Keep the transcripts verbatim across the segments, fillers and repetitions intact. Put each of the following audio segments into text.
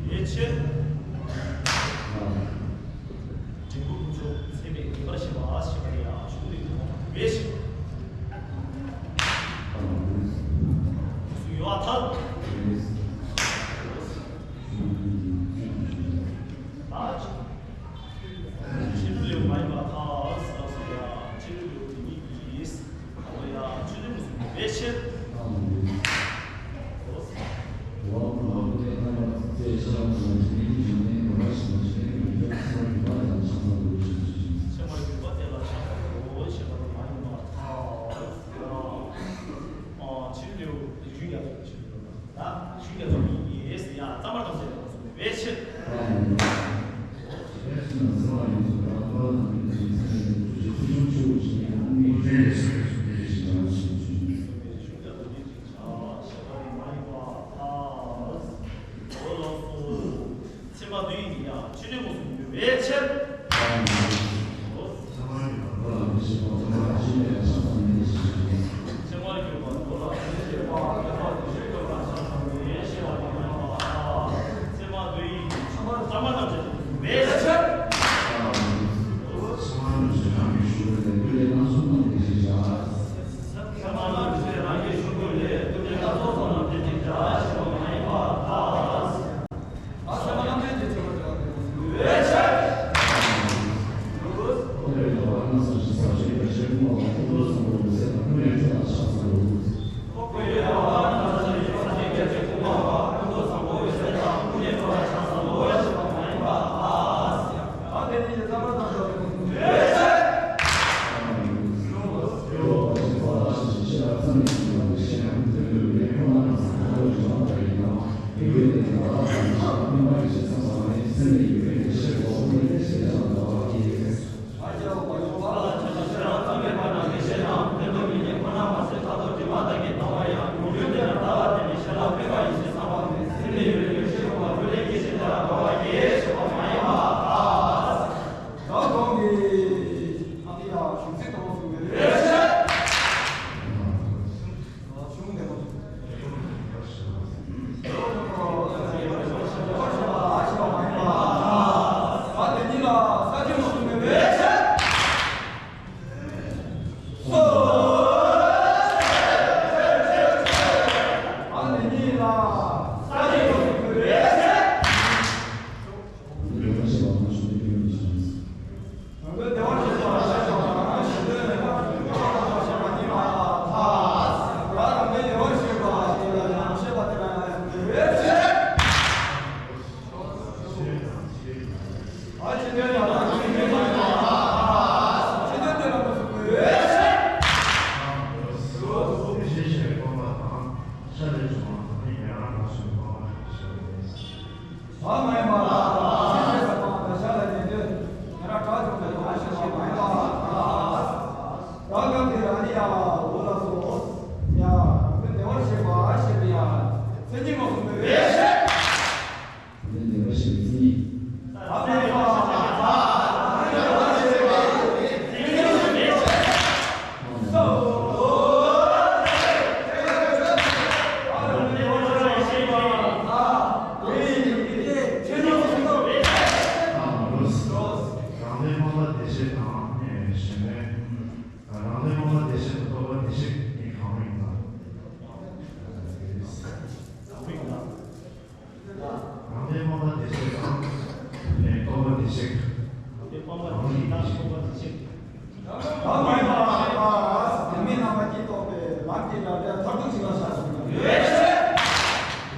ཡིད་ཆེས། འབྲིང་པོ་ཀུན་སྤྱོད་ཚད་མེད་ངེས་པར་ཤེས་པ་ཞེས་པ་ཡང་ཆུང་དུ་ཡོང་བའི་ཕྱིར། སུ་ཡོད་ཐལ། ཕྱི་རོལ་པ་ཡིན་པར་ཐལ། ཟེར་སོ་ཡ། ཕྱི་རོལ་པ་དེ་ཉིད་ཀྱིས། ད་ལོ་ཡ་ཆུ་ལེན་མི་གསུངས་པའི་ཕྱིར། ཚད་མར་གྱུར་པ་དེ་ལ་ཆགས་པའོ་ཞེས་པ་ལ་མ་ཡིན་པར་ཐལ། ཨ་ཕྱི་རོལ་པ་རྒྱུན་ཡང་དག་པའི་ཕྱིར། ད་རྒྱུན་ཡང་དག་པའི་ཡིན་ཟེར་ཡ་གཙང་མ་དང་ཟེར་བ་གསུངས་པའི་ཕྱིར། ཚད་མ་དེ་ཉིད་ཀྱང་ཕྱི་རོལ་པ་གསུངས་པའི་ཕྱིར། རང་ལས་སྤངས་པ་བདེ་གཤེགས་དང་རྟོགས་པ་བདེ་གཤེགས་གཉིས་གང་རུང་ཡིན་ན། རང་ལས་སྤངས་པ་བདེ་གཤེགས་དང་། རྟོགས་པ་བདེ་གཤེགས། རང་ལས་སྤངས་པ་བདེ་གཤེགས། ད་མ་ཡིན་པ་ལ་དེ་མིན་རྣམ་པ་གཉིས་རྟོགས་པའི་ལམ་གྱི་ལམ་རིམ་མཐར་ཐུག་ཅིག་ལ་བཞག་ཟིན་པ་རེད། དེ་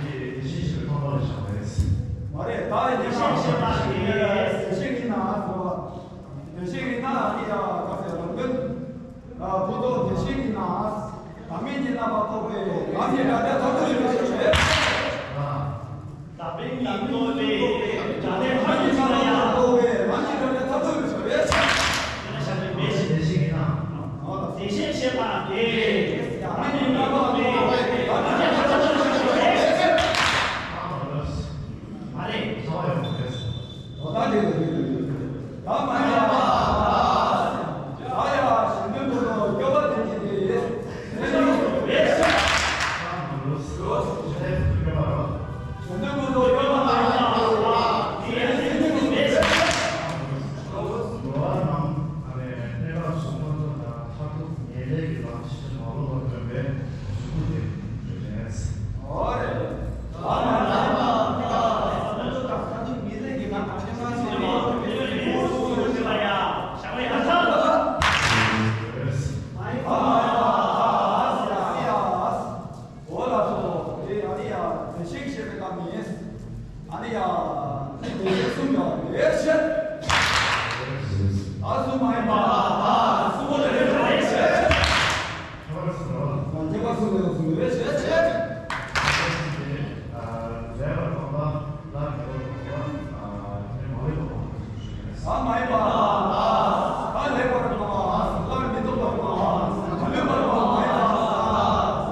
ནི་དེ་བཞིན་གཤེགས་པའི་སྟོང་པ་ལ་བཞག་པ་རེད། མ་རེད། ད་རེས་དེ་བཞིན་གཤེགས་པ་དེ་དེ་བཞིན་ཡིན་ན་འགྲོ་བ། བདེ་གཤེགས་ཀྱི་ནང་ཨ་ནི་ཡ་ག་ཟེར་རང་དོན། ཕུན་ཚོགས་བདེ་གཤེགས་ཀྱི་ནང་། བདག་མེད་ཀྱི་རྣམ་པར་རྟོག་པའི་ལམ་གྱི་དགྲ་སྟེ་མཐར་ཐུག་ཡོད་པའི་ཕྱིར། བདག་མེད་ཀྱི་རྣམ་པར་རྟོག་པའི་དགྲ་སྟེ་མཐར་ཐུག་ཡོད་པའི་ཕྱིར། བདག་མེད་ཀྱི་རྣམ་པར་རྟོག་པའི་ལམ་གྱི་དགྲ་སྟེ་མཐར་ཐུག་ཡོད་པའི་ཕྱིར། བདེ་གཤེགས་ཞེས་པ་སྟེ། བདག་མེད་ཀྱི་རྣམ་པར་རྟོག་པའི་ལམ་གྱི་དགྲ་སྟེ་མཐར་ཐུག་ཡོད་པའི་ཕྱིར། མ་རེད། ད་མ་ཡིན་པ། ཡ་ཡ། གཞན་དོན་ཕུན་ཚོགས་སྐྱོབ་པ་དེ་ཉིད་དེ། གཞན་དོན་ཕུན་ཚོགས་སྐྱོབ་པ་རོ། གཞན་དོན་ཕུན་ཚོགས་སྐྱོབ་པ་མ་ཡིན་པ། གཞན་དོན་ཕུན་ཚོགས་སྐྱོབ་པ། འགྲོ་བ་རྣམས་ཨ་ནི་གནས་སྐབས་སུ་ཕུན་ཚོགས་དང་མཐར་ཐུག་ངེས་ལེགས་ཀྱི་ལམ་ཕྱིན་ཅི་མ་ལོག་པར་སྟོན་པའི་གཟུགས་སྐུ་དེ་ཞུ་བྱས། ཨོ་རེད། འོ་ལགས་སོ། དེ་ཨ་ནི་ཡ་བདེ་གཤེགས་ཞེས་པའི་སྐབས་ནི། ཨ་ནི་ཡ་བདེ་གཤེགས་གསུམ་ཡོད་རེད་ཤེས། ཨ་གསུམ་མ་ཡིན་པ། གསུམ་པོ་དེ་རེད་ཤེས། ཁྱད་པར་གསུམ་ཡོད་གསུམ་ཡོད་རེད་ཤེས། ཨ་མ་ཡིན་པ། ཨ་ལེགས་པར་མཐོང་བ། སླར་མི་ལྡོག་པར་མཐོང་བ། མ་ལུས་པར་མཐོང་བ་མ་ཡིན་པ།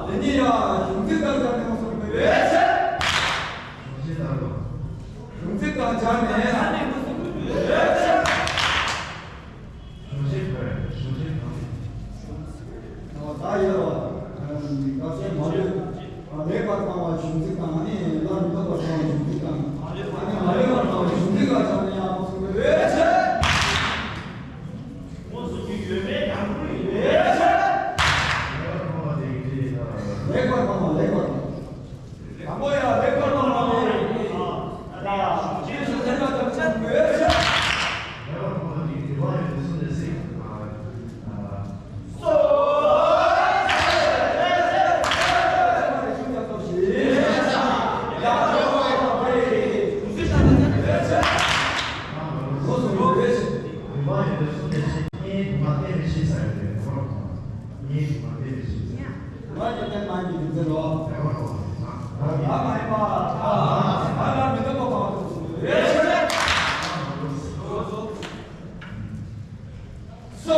དེ་ཉིད་ཡང་གཞུང་ཚིག་དང་སྦྱར་ནས་གསུངས་པའི་ཕྱིར། གཞུང་ཚིག་དང་སྦྱར་ནས། གཞུང་ཚིག་གང་ཡིན་པ། ད་ཡོད་པ། ཨ་ནི་ལེགས་པར་མཐོང་བ་གཞུང་ཚིག་དང་། ཨ་ནི་སླར་མི་ལྡོག་པར་མཐོང་བ་གཞུང་ཚིག་དང་། ཨ་ནི་མ་ལུས་པར་མཐོང་བ་གཞུང་ཚིག་དང་སྦྱར་ནས་ཡང་གསུངས་པའི་ཕྱིར། ལེགས་པར་མཐོང་བ་ལེགས་པར་མཐོང་བ། དང་པོ་ཡང་ལེགས་པར་མཐོང་བ་ལེགས། ཡང་ཅི་ཞིག་ལེགས་པར་མཐོང་བ་ལེགས། ང་ཡི་རྟེན་མ་ཡིན་པའི་རྒྱུ་མཚན་ལོ། ང་ཡི་རྟེན་མ་ཡིན་པའི་རྒྱུ་མཚན་ལོ། ང་ཡི་རྟེན་མ་ཡིན་པ། ང་ལ་མེད་པ། ང་ལ་མི་རྟག་པ་བ་དང་གསུམ་རེད། སོ།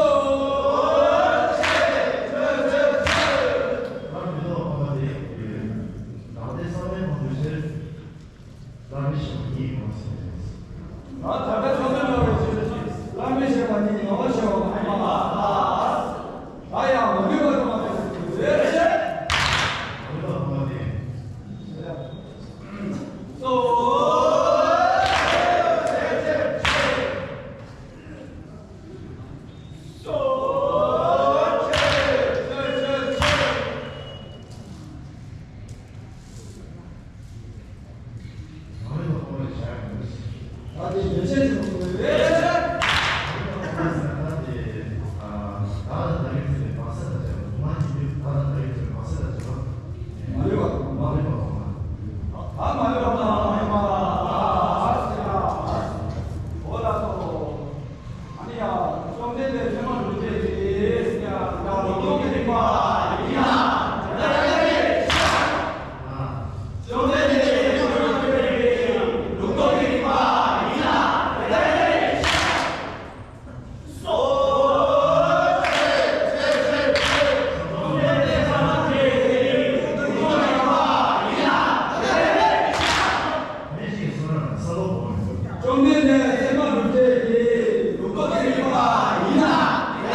ང་མི་རྟག་པ་བ་དེ། བདག་ལྟའི་བསམ་པའི་ཁོང་དུ་ཆེ། བླ་མའི་ཞབས་ཉིད་ངོ་ཟེར། ང་ད་ལྟ་ཚོགས་འདུར་འགྲོ་བའི་ཕྱིར། བླ་མའི་ཞབས་ཉིད་ངོ་ཞེས་པ་མ་ཡིན་པ། ད་ཡང་མ་ལུས་པ་དང་མ་ལུས་པ་དང་མ་ལུས་པ་དང་མ་ལུས་པ། སོ། ད་དེ་ཡོད་ཚད་ཀྱི་ལུགས་སྲོལ་རེད། མ་ལུས་པ་དང་མ་ལུས་པ། ད་མ་ལུས་པ་དང་མ་ལུས་པ། འོ་ལགས་སོ། ཨ་ནི་ཡ། བཅོམ་ལྡན་འདས་མཚན་མ་སྒྲུབ་བྱེད་ཀྱི། ཡང་ལུགས་ལྡོག་གི་རིགས་པ་ཡིན་ན། བཅོམ་ལྡན་འདས་མཚན་མ་སྒྲུབ་བྱེད་ཀྱི་ལུགས་ལྡོག་གི་རིགས་པ་ཡིན་ན། སོ། བཅོམ་ལྡན་འདས་མཚན་མ་སྒྲུབ་བྱེད་ཀྱི་ལུགས་ལྡོག་གི་རིགས་པ་ཡིན་ན།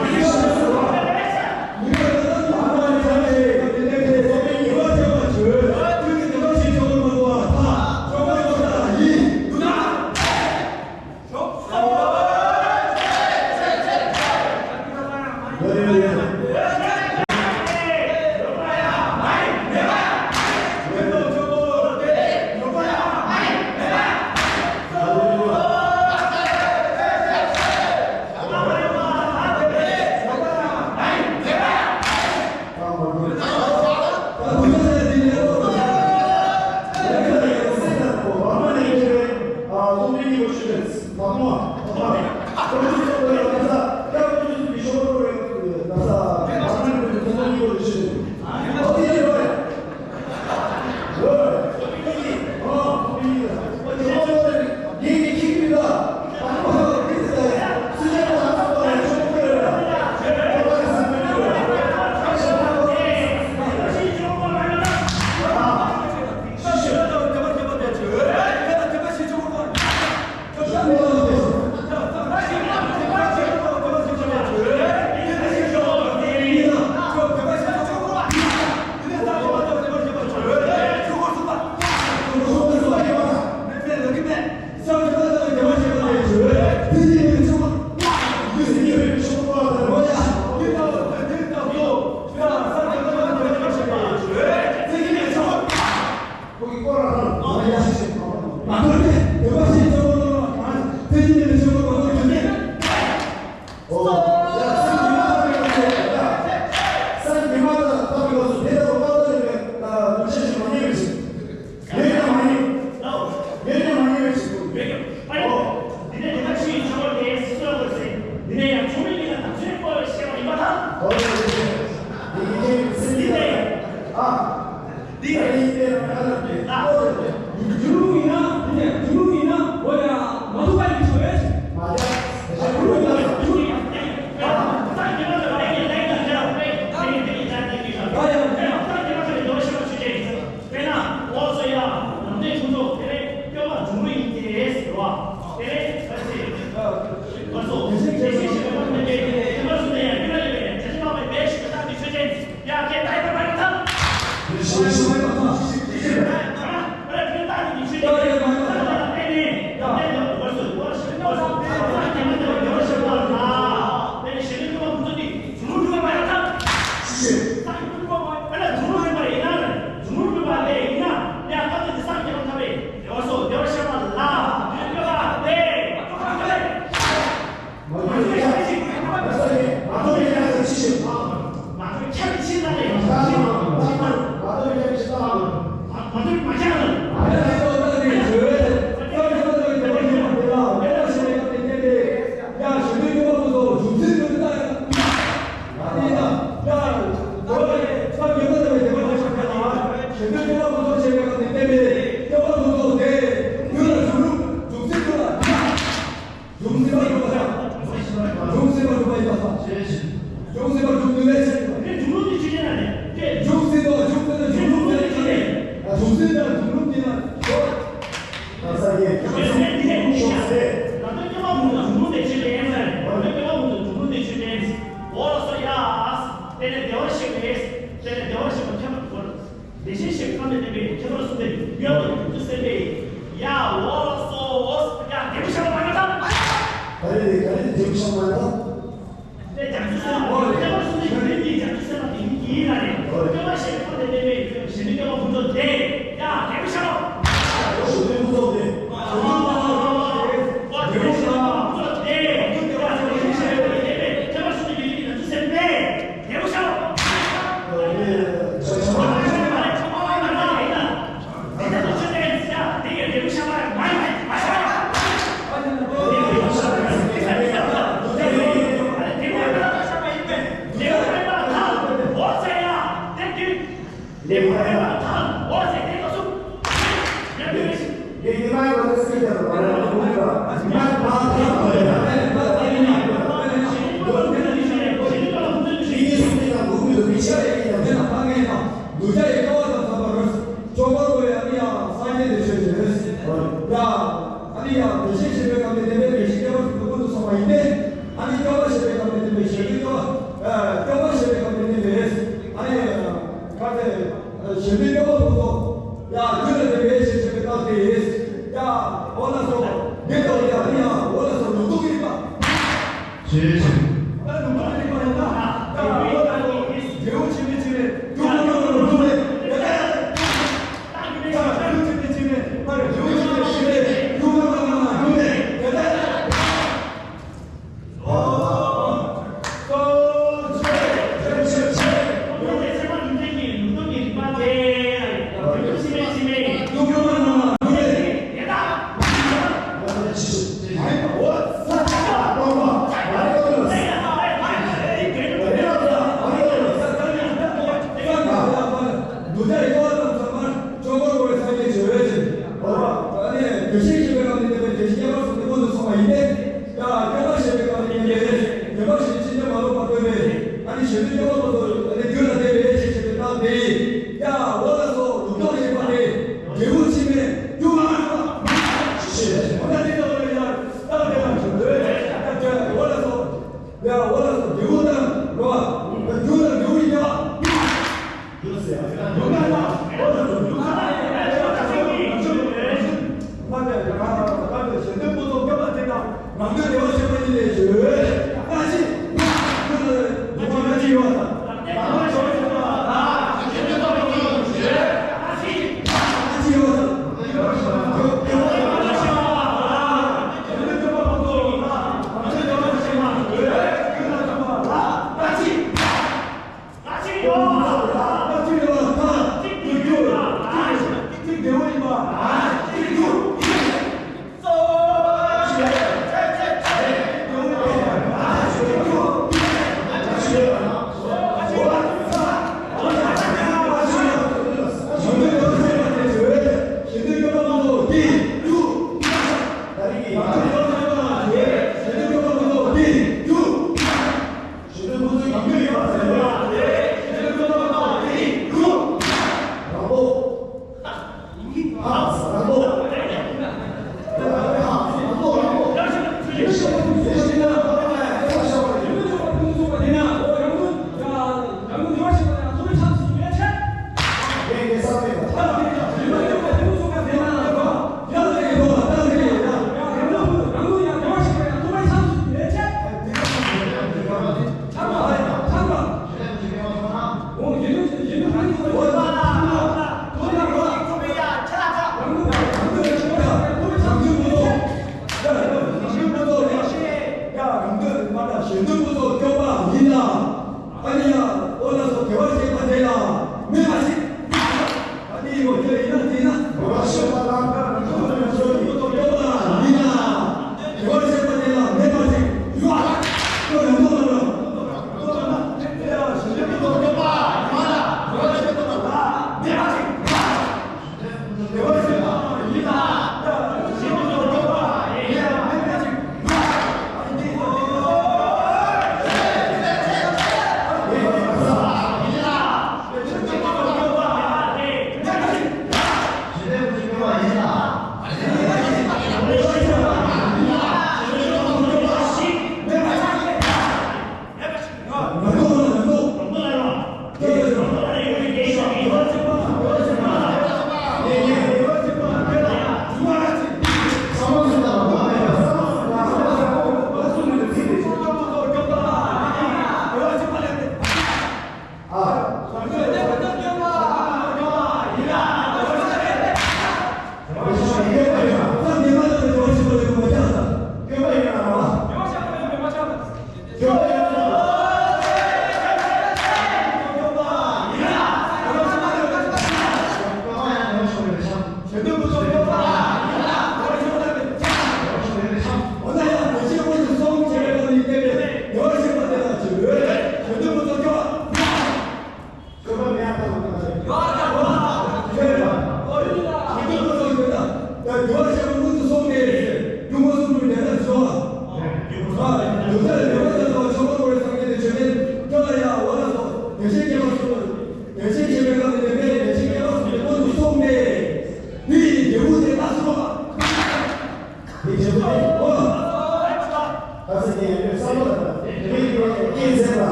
བདེ་ཆེན་ཞིང་ཁམས་ནས་བསྟན་པའི་ཁྱད་པར་གསུམ་ལྡན་ཡོད་པའི་བདུད་སེམས་དཔའི་ཡ་འོ་སོ་འོ་ཡ་འདེམས་ཤོག་མ་ན་ཐང་། ག་རེ་རེད། ག་རེ་འདེམས་ཤོག་མ་ན་ཐང་། དེ་རྒྱ་མཚོ་སེམས་དཔའ་ཁྱད་པར་གསུམ་ལྡན་ཡོད་པའི་རྒྱ་མཚོ་སེམས་དཔའ་དེ་ཉིད་ཀྱི་ཡིན་ལ་རེད། ཁྱད་པར་ཞིང་ཁམས་ནས་བསྟན་པའི་གཞོན་ནུ་སྐྱེ་བོ་ཕུན་ཚོགས་དེ་ཡ་འདེམས་ཤོག་ཞོན་ནུ་ཕུན་ཚོགས་དེ། ཞེས་པའི་སྐབས་ནས་བསྟན་པའི་ལས་ཀྱི་སྐྱེ་བོ་ཚོ་ཀུན་ཏུ་སོང་བ་ཡིན་ཏེ། ཨ་ནི་སྐྱོབ་པ་ཞེས་པའི་སྐབས་ནས་བསྟན་པའི་གཞན་དོན་སྐྱོབ་པ། སྐྱོབ་པ་ཞེས་པའི་སྐབས་ནས་བསྟན་པའི་ཨ་ནི་ག་ཚད་གཞན་དོན་སྐྱོབ་པ་ཕུན་ཚོགས། ཡ་རྒྱུད་ལ་ལྡན་པའི་ཞེས་བྱ་བའི་རྟགས་དེ་ཡིན། ཡ་འོ་ན་སོ་དེ་ལྟ་བུ་ཡ་ཨ་ནི་ཡ་འོ་ན་སོ་ལུགས་ལྡོག་གི་རིགས་པ། ཞེས་བྱ། ད་ལུགས་ལྡོག་གི་རིགས་པ་ཡིན་ན། ད་འོ་ན་སོ་འབྲས་བུ་ཆེན་པོའི་ཕྱིར་རེད། རྒྱུ་མ་ན་ན་ལུགས་ལྡོག་རེད། ད་ལུགས་ལྡོག་གི་རིགས་པ་ཡིན་ན་འབྲས་བུ་ཆེན་པོའི་ཕྱིར་རེད། རྒྱུ་མ་ན་ན་ལུགས་རེད།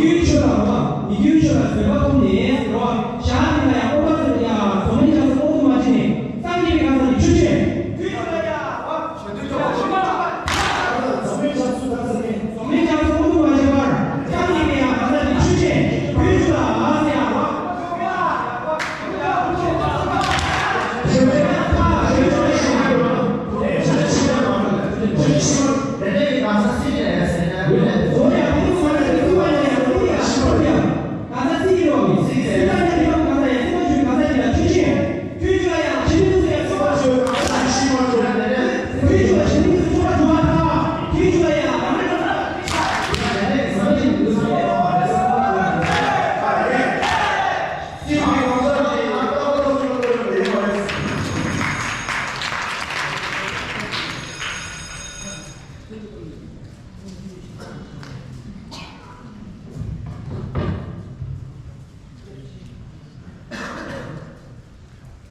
མི་རྒྱུད་ཆོས་ལ་རོ། མི་རྒྱུད་ཆོས་ལ་བཟོད་པ་ཐོབ་ནས་རོ། ཞག་འདི་ལ་ཡང་